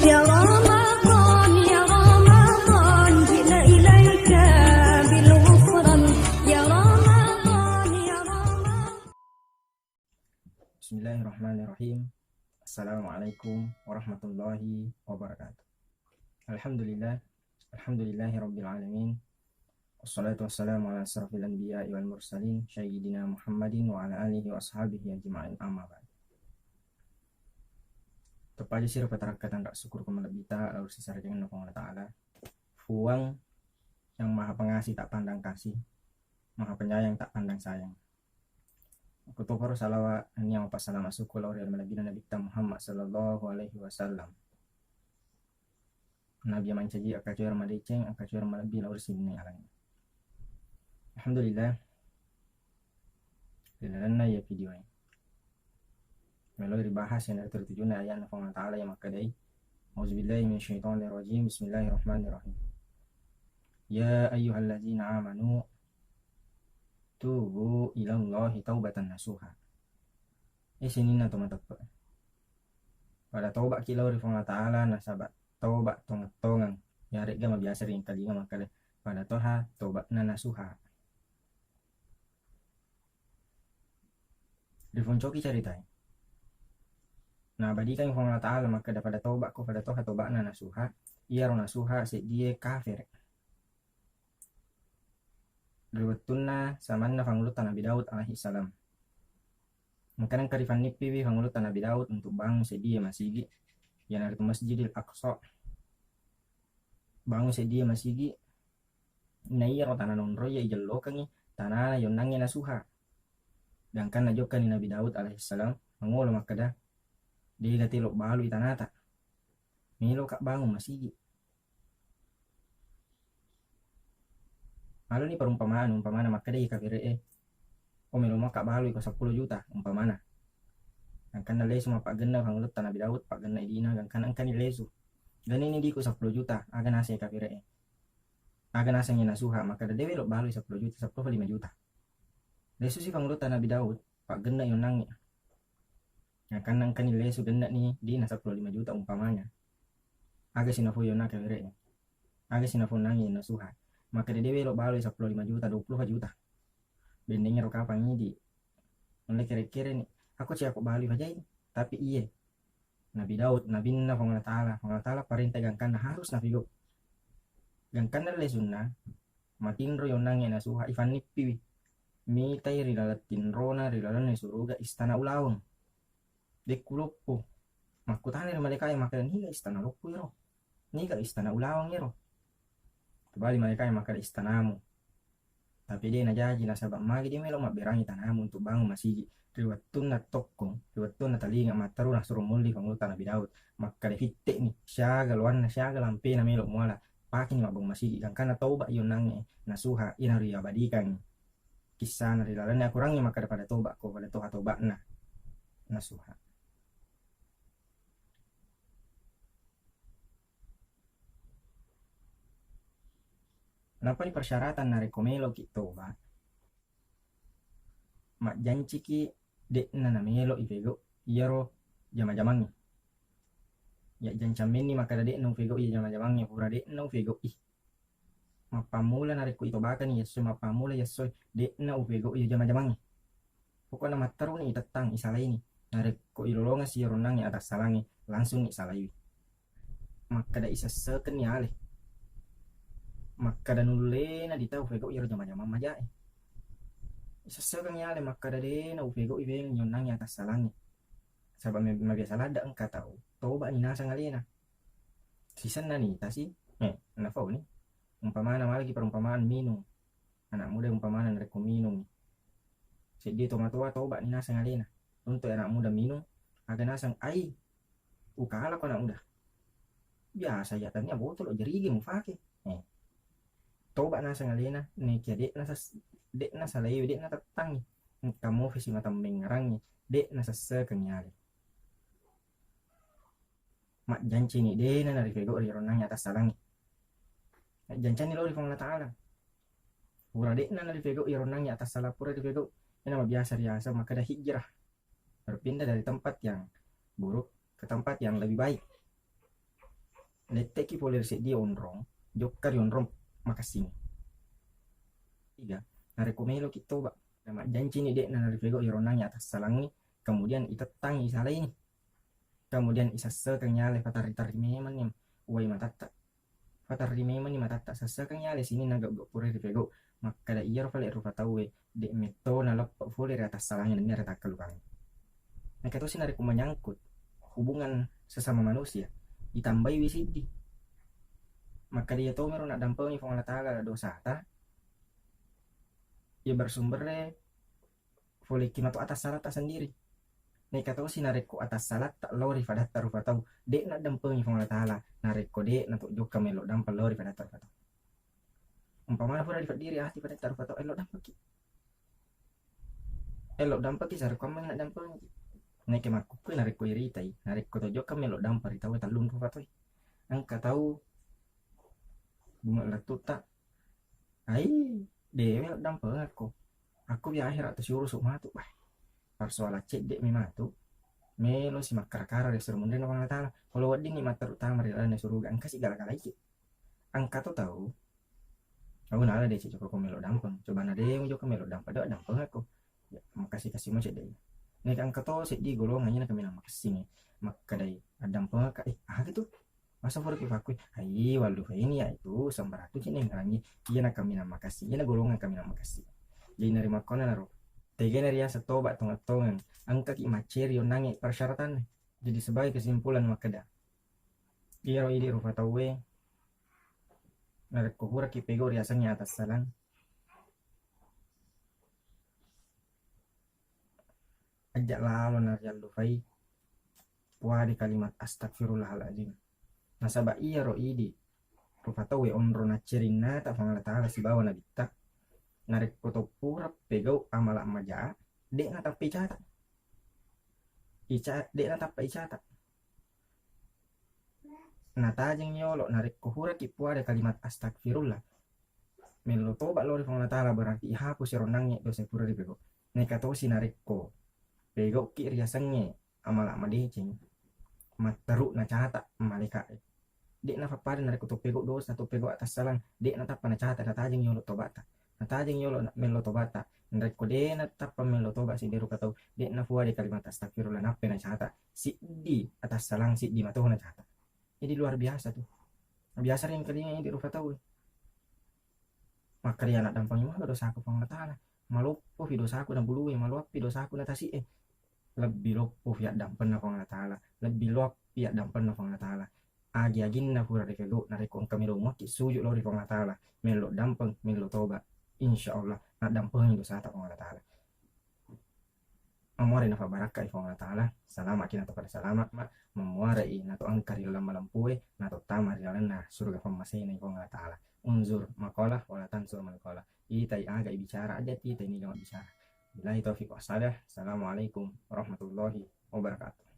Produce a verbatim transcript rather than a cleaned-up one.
يا رمضان، يا رمضان، جئنا إليك بالغفران. يا رمضان، يا رمضان. بسم الله الرحمن الرحيم. السلام عليكم ورحمة الله وبركاته. الحمد لله. الحمد لله رب العالمين. Wassalatu wassalamu ala asyrafil anbiya'i wal mursalin, sayyidina Muhammadin wa ala alihi wa ashabihi ajma'in, amma ba'd. Teppaja siro patarakkatanra syukur ko malebbita lao ri sesarajangenna Puang Allah Ta'ala. Puang yang Maha Pengasih tak pandang kasih, Maha Penyayang tak pandang sayang. Makkutoparo salawat nennia mappassalama syukur lao ri malebbina Nabitta Muhammad sallallahu alaihi wasallam. Nabi mancaji akkacoereng madeceng, akkacoereng malebbi lao ri sininna alangnge. Alhamdulillah, ri lalenna iya video e melo ribahas iyanaritu ritujunna ayatna Puang Allah Ta'ala iya makkedai, Auzubillahi minasyaitonirrajim. Bismillahirrahmanirrahim. Ya ayyuhallazina amanu tubu ilallahi taubatan nasuha. Eh, sininna to mateppe. Pada toba'ki lao ri Puang Allah Ta'ala nasaba toba tongeng-tongeng. Yaregga mabiasa ri engkalinga makkeda, pada toha toba'na nasuha. Rifoncoki caritae. Nabadikangngi Puang Allah Ta'ala makkeda, pada toba'ko, pada toha toba'na nasuha. Iyaro nasuha seddie kafere. Ri wettunna samanna fangulutta Nabi Daud alaihi salam. Engkana engka rifannippiwi fangulutta Nabi Daud untuk bangun seddie masigi, iyanaritu Masjidil Aqsa. Bangun seddie masigi, na iyaro tana nonroi iya ijellokengngi tanana yonnangnge nasuha. Gangkanna jokkani Nabi Daud alaihi salam mangolo makkeda, dega telo balui tanata. Meloka bangun masigi. Maloni perumpamaan, umpamana makkeda i kafere e, "Oh, melo maka balui ko seppulo juta," umpamana. Gangkanna lesu mappaggenna fangulutta Nabi Daud, paggenna idina, gangkanna engkani lesu. Ganini diku seppulo juta, aga naseng kafere e. Aga nasengngi nasuha, makkeda, "Dewe lo balui seppulo juta, seppulo lima juta." Lesu si fangulutta Nabi Daud, paggenna yonnangnge. Gangkanna engkani lesu gennani dina seppulo lima juta umpamanya. Aga sinafo yonna kafere e. Aga sinafo nangi nasuha. Makkeda, "Dewe lo balui seppulo lima juta, dua puluh juta." Bennengngero kapang idi. Nulle kere-kereni. Ako ciyako balui fajai. Tapi iye. Nabi Daud, nabinna Puang Allah Ta'ala. Puang Allah Ta'ala parenta gangkanna harus nafigau. Gangkanna lesunna, matinro yonnangnge nasuha ifannippiwi. Mitai ri laleng tinrona, ri lalenna suruga istana ulaweng. Dekku loppo. Makkutana ri malaikae makkeda, "Niga istana loppo iro? Niga istana ulaweng iro?" Tubali malaikae makkeda, "Istanamu." Tapi de najaji nasaba magi de melo mabberangi tanamu untuk bangun masigi. Ri wettunna tokkong, ri wettunna talinga matteru nasuro mulli fangulutta Nabi Daud. Makkeda, "Fitte'ni, siaga loanna, siaga lampena melo muala. Pakini mabbangun masigi." Gangkanna toba yonnangnge nasuha, ina riabadikangngi. Kissana ri lalenna Akorangnge makkeda pada toba'ko, pada toha toba'na nasuha. Napani persyaratan narekko meloki toba, majjanciki de'na namelo ifegau iyaro jama-jamangnge. Ya jancammenni makkeda de'na ufegau iya jama-jamangnge, pura de'na ufegau i. Mappammula narekko itobakani yesso, mappammula yesso, de'na ufegau iya jama-jamangnge. Pokokna matteruni itettang isalaini. Narekko ilolongeng si ronnangnge atassalangnge, langsung ni salaiwi. Makkeda isessekenni ale. Makkeda nullena ditau ufegau iyaro jama-jamang majae. Isessekenni ale makkeda dena ufegau iweng yonnangnge atassalangnge. Saba me-, mabiasa ladde engka tau, tobani naseng alena. Sisenna ni tasi, eh, nafauni. Umpamana malaki perumpamaan minung. Anak muda umpamana narekko minung. Seddi tomatoa tobani naseng alena. Untuk anak muda minung, aga naseng ai. Ukalako anak muda. Biasa ya tania botolo jerige mufake. Eh. Toba naseng alena, nekia de'na sas-, de'na salaiwi, de'na tettangi. Engka mofi si matemmengngerangngi, de'na sessekengngi ale. Majjancini dena narifegau ri ronnangnge atassalangnge. Majjancani lao ri Puang Allah Ta'ala. Pura de'na narifegau ri ronnangnge atassalang, pura rifegau. Ena mabiasa riaseng makkeda hijrah. Berpindah dari tempat yang buruk ke tempat yang lebih baik. Lette'ki pole ri seddi onrong, jokka ri onrong makessing. Tiga, narekko meloki toba, namajjancini de'na narifego iyaro onnangnge atassalangnge, kemudian itettangngi isalaini, kemudian isessekeng yale fatarri-tarri memenni uwai matatta. Fatarri memenni matatta, sessekeng yale sininna gau-gau pura rifego. Makkeda iyaro fale rufa tauwe, de' metto naleppe' fole ri atassalangnge nennia ri takkalukangnge. Naikatosi narekko menyangkut hubungan sesama manusia, itambaiwi siddi. Makkeda iya tomiro naddampengi Puang Allah Ta'ala dosata, iya bersumberre foleki matu atassalata sendiri. Naikatosi narekko atassalatta lao ri fadatta rufa tau, de' naddampengi Puang Allah Ta'ala, narekko de' nato jokka melo dampa lao ri fadatta rufa tau. Umpamana pura ripeddiri ati fadatta rufa tau, elo dampaki. Elo dampaki sarekko ammengngi naddampengi. Naike makkukku narekko iritai, narekko to jokka melo dampa ri tau tellung rufa tau. Engka tau bunga lettutta, ai, de' melo dampengakko. Akko wi ahera to siurusu matu. Bah, persoalan cedde' mi matu. Melo si makkara-kara ri asero munrinna Puang Allah Ta'ala. Kalau weddingngi matteru tama ri lalenna suruga, engka si gala-galaiki. Engka to tau, au nala de' cocok ko melo dampeng. Coba na de' mujokka melo dampeng, de' dampengakko. Ya, makasih-kasih mo cedde'. Naika engka to seddi golongan iyana kaminang makessingnge. Makkedai, addampengakka, eh, aga tu? Masa pura ki pakkui, ai, wallu ini ya itu, sembaratu cedde' ngarangi. Iyana kaminang makessing, iyana golongan kaminang makessing. Jadi nari makkona naro. Tegana riaseng toba tongeng-tongeng. Engkaki macceri onnangnge persyaratanna. Jadi sebagai kesimpulan makkeda, iyaro idi rufa tauwe, narekko huraki pegau riasengnge atassalang, ajja lalo nariallufai puade kalimat astagfirullahaladzim. Nasaba iyaro idi rufa tauwe onro naccerinnata Puang Allah Ta'ala sibawa nabitta, narekko to pura pegau amala maja, de' natappa icata. Ica-, de' natappa icata. Natajeng yolo, narekko huraki puada kalimat astagfirullah, mello toba lao ri Puang Allah Ta'ala, berarti ihapus ero onnangnge dosa pura ripegau. Naika tosi narekko pegauki riasengnge amala madeceng, matteru nacata malaika e. De' nafappada narekko to pegau dosa, to pegau atassalang, de' natappa nacata, natajeng yolo tobata. Natajeng yolo na-, mello tobata. Narekko de' natappa mello toba siddi rupa tau, de' nafuade kalimat astagfirullah, nappa nacata. Siddi atassalang, siddi matoho nacata. Jadi luar biasa tu. Biasa ringkalinga idi rupa tau. Makkaria naddampengi maka dosaku Puang Allah Ta'ala. Maloppofi dosaku na buluwe, maloappi dosaku na tasi'e. Lebbi loppofi addampenna Puang Allah Ta'ala. Lebbi loappi addampenna Puang Allah Ta'ala. Agi-aginna pura rifegau, narekko engka melo muakki suju lao ri Puang Allah Ta'ala, mello dampeng, mello toba, insya Allah naddampengi dosata Puang Allah Ta'ala. Mamuare nafabarakkai Puang Allah Ta'ala, salamaki nato pada salama, mamuare i nato engka ri laleng malempue, nato tama ri lalenna suruga pammasena Puang Allah Ta'ala. Unzur maqalah wala tansur maqalah. Itai aga ibicara, aja titai niga mabbicara. Billahi taufiq wassadah. Assalamualaikum warahmatullahi wabarakatuh.